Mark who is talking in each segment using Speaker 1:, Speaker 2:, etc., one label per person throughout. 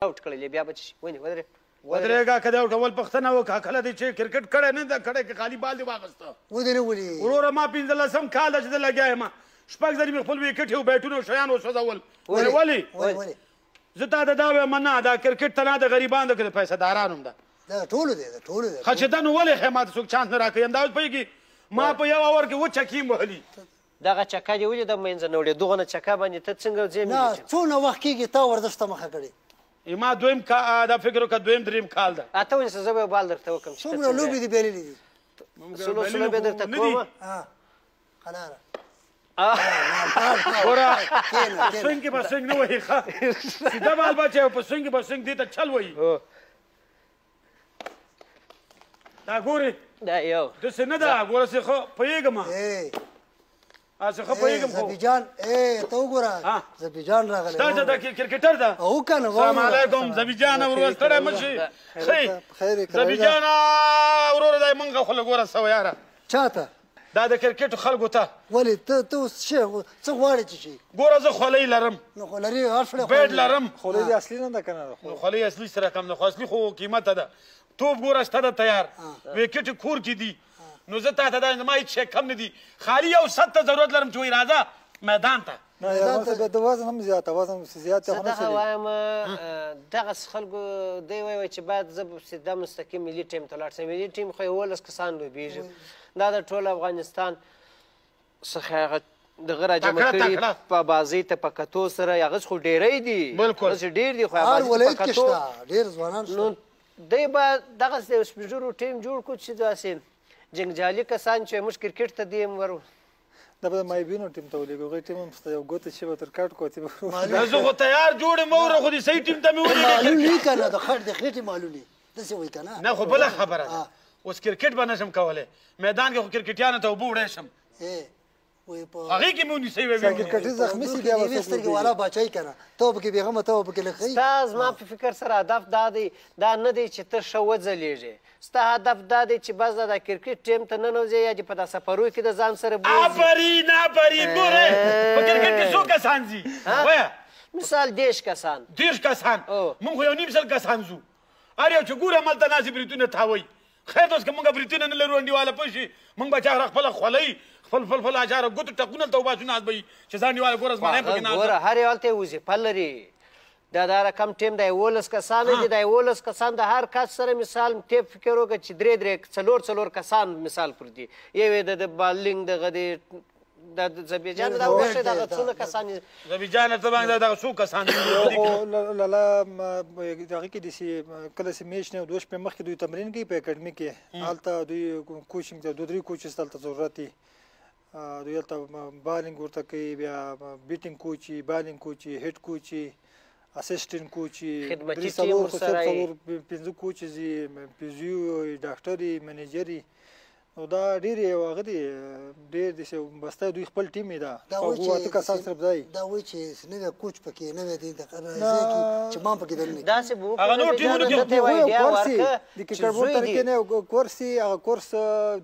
Speaker 1: اوټ کړلې، بیا به چې ونی ودرې
Speaker 2: ودرېږه. که دې اول پوښتنه وکړه، کله دې چې کرکټ کړی نه ده کړی، که خالي بال دې واخیسته؟
Speaker 3: ودې نه ولي
Speaker 2: وروره. ما 15 کال ده چې زه لګیا یم، 6 ځلې مې خپل ویکټې او بیټونه او شیان وسوځول. ولې
Speaker 3: ولې؟
Speaker 2: زه تا ته دا وایم، نه دا کرکټ ته نه د غریبانو ده که د پیسه دارانو هم ده؟
Speaker 3: دا ټولو دی، دا ټولو دی.
Speaker 2: ښه چې ده نو ولې ښه ما ته څوک چانس نه راکوي؟ همدا اوس پوهېږي ما په یو اور کې اووه چکې هم وهلي.
Speaker 1: دغه چکه دې ولې د منځه نه وړې؟ دغه نه چکه باندې ته څنګه ځې؟
Speaker 3: نه، څونه وخت کېږي تا ورزش ته مخه کړې؟
Speaker 2: ما دویم دا فکر وکړه، دویم دریم کال ده.
Speaker 1: اته ونیسه، زه به یو بال درته وکړم.
Speaker 3: څومره لوبې دې بایللې دي؟
Speaker 1: سلو سلو به درته کوم.
Speaker 3: قلاره
Speaker 2: ګوره، سوینګ کې به سوینګ نه وهي، ښه سیده بال به چې په سوینګ کې به سوینګ دې ته چل وهي. دا ګورې،
Speaker 1: دا یو
Speaker 2: داسې نه ده. ګوره څه ښه پوهېږم، هسې ښه پوهېږم. خو
Speaker 3: زبي جان، ته وګوره، زبي جان راغلی.
Speaker 2: ستا چې دا کرکټر ده؟
Speaker 3: او که نه.
Speaker 2: السلام علیکم زبي جان، وروره ستړی مه شې. ښه زبي جان وروره، دا مونږ خو له ګوره څه یاره.
Speaker 3: چا ته؟
Speaker 2: دا د کرکټ خلکو ته.
Speaker 3: ولې ته اوس څه غواړې چې شي؟
Speaker 2: ګوره زه خولۍ لرم.
Speaker 3: نو خو لرې، هر سړی
Speaker 2: بیټ لرم.
Speaker 4: خولۍ دې اصلي نه ده که نه؟
Speaker 2: نو خولۍ اصلي سره کم ده، خو اصلي خو قیمته ده. توپ ګوره شته ده تیار، ویکټ کور کې دي. نو زه تا ته دا زما هېڅ شی کم نه دي، خالي یو ست ته ضرورت لرم چې وایي راځه میدان ته.
Speaker 4: نه یار، د وزن هم زیاته، وزن زیات
Speaker 1: زه دغه وایم، دغسې خلکو دی وایي چې باید زه سیده مستقیم ملي ټیم ته لاړ شم. ملي ټیم خو 11 کسان لوبېږي، دا د ټول افغانستان څخه هغه دغه راجمع کړي په بازۍ ته په کتو سره. هغه خو ډېری دي، هغسې ډېر دي، خو
Speaker 3: هر ولایت کې شته ډېر ځوانان.
Speaker 1: نو دی به دغسې د یو سپیډرو ټیم جوړ کړو چې داسې جنګجالي کسان چې موږ کرکټ ته دي ور
Speaker 4: دا به د مایبینو ټیم ته ولېږو، هغوی ټیم هم شته، یو ګوته چې به تر کټ کوتې به.
Speaker 2: زه خو تیار جوړ یم وروره، خو دې صحیح ټیم ته مې ولېږه.
Speaker 3: معلوم وي که نه، د خېټې معلوم وي، داسې وایي که نه؟
Speaker 2: نه خو بله خبره ده، اوس کرکټ به نه شم کولی، میدان کې خو کرکټیانو ته اوبه وړی شم، هغې کې مې ونیسئ.
Speaker 4: کرکټي زخمي سي بیا به
Speaker 3: څوک سترګې والا باچایي که نه، ته به پکې بېغمه، ته به پکې لږ ښه.
Speaker 1: ستا زما په فکر سره هدف دا دی، دا نه دی چې ته ښه وځلېږې، ستا هدف دا دی چې بس دا کرکټ ټیم ته ننوځې یا دې په دا سفرو کې د ځان سره بوځي.
Speaker 2: آفرین آفرین. ګوره په کرکټ کې څو کسان ځي؟ وایه.
Speaker 1: مثال 30 کسان.
Speaker 2: 30 کسان؟ موږ خو 1.5 کسان ځو، هر یو چې ګوره هملته ناستې بریتونه تاووي. خیر اوس که موږ بریتونه نه لرو انډیواله پوه شي، موږ به چا خپله خولۍ خپل خپل خپل اچاره ګوتو ټکونه هلته وباسو، ناست به وي چې ځان انډیواله ګوره زما پکې ناست.
Speaker 1: ګوره هر یو هلته وظیفه لري. دا دا رقم ټیم د 11 کسان دي، د 11 کسان د هر کس سره مثال ټیپ فکر وکړه چې درې درې څلور څلور کسان مثال پر دي، یو یې د بالینګ دغه دی، د زبیر جان دا وښیه دغه څونه کسان دي.
Speaker 2: زبیر جان ته باندې دغه څو کسان دي؟
Speaker 4: خو لالا هغه کې داسې کله چې میچ نه 2 شپې مخکې دوی تمرین کوي په اکاډمي کې، هلته دوی کوچینګ ته 2 3 کوچز هلته ضرورت دي، دوی هلته بالینګ ورته کوي، بیا بیټینګ کوچ، بالینګ کوچ، هیډ کوچ، اسسټنټ کوچ،
Speaker 1: خدمتي
Speaker 4: 3
Speaker 1: ټیم
Speaker 4: 4
Speaker 1: ورسره
Speaker 4: 4 5 کوچز، فزیو، ډاکټر، منیجر. نو دا ډېر یو هغه دی، ډېر داسې بسته دوی خپل ټیم یې ده، شپږ اته کسان صرف ځای.
Speaker 3: دا وایي چې نوی کوچ پکې نوی دی ځای کې چې ما پکې دننه.
Speaker 1: داسې به
Speaker 2: هغه نور ټیمونو کې
Speaker 1: ته یوه ایډیا ورکړه
Speaker 4: د کرکټ بورډ طریقې نه کورس یې، هغه کورس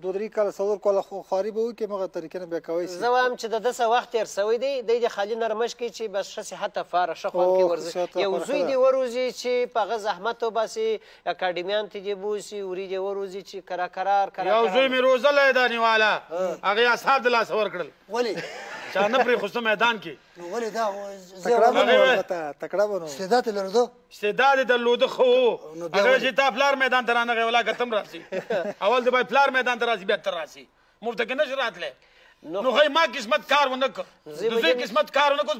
Speaker 4: 2 3 کاله 4 کاله خواري به وکړي، مغه طریقې نه بیا کوی شي.
Speaker 1: زه وایم چې د ده څه وخت تېر سوی دی، دی دې خالي نرمش کوي چې بس ښه صحت لپاره ښه خوند کوي ورزش. یو زوی دې وروزي چې په هغه زحمت وباسي، اکاډمیان ته دې بوسي، وري دې وروزي چې کرا کرار کرا.
Speaker 2: یو زوی مې روزلی ده نیواله، هغې اعصاب د لاسه ورکړل.
Speaker 3: ولې؟
Speaker 2: چا نه پرېښوسته میدان کې.
Speaker 3: نو ولې دا
Speaker 4: تکړه به نو، البته تکړه به نو.
Speaker 3: استعداد یې درلوده؟
Speaker 2: استعداد یې درلوده خو هغه چې تا پلار میدان ته رانغی ولاکه ته هم راسي، اول دې باید پلار میدان ته راسي بیا ته راسي، مفته کې نه شي راتلی. نو ښایي ما قسمت کار ونه کړ، د زوی قسمت کار ونه کړ.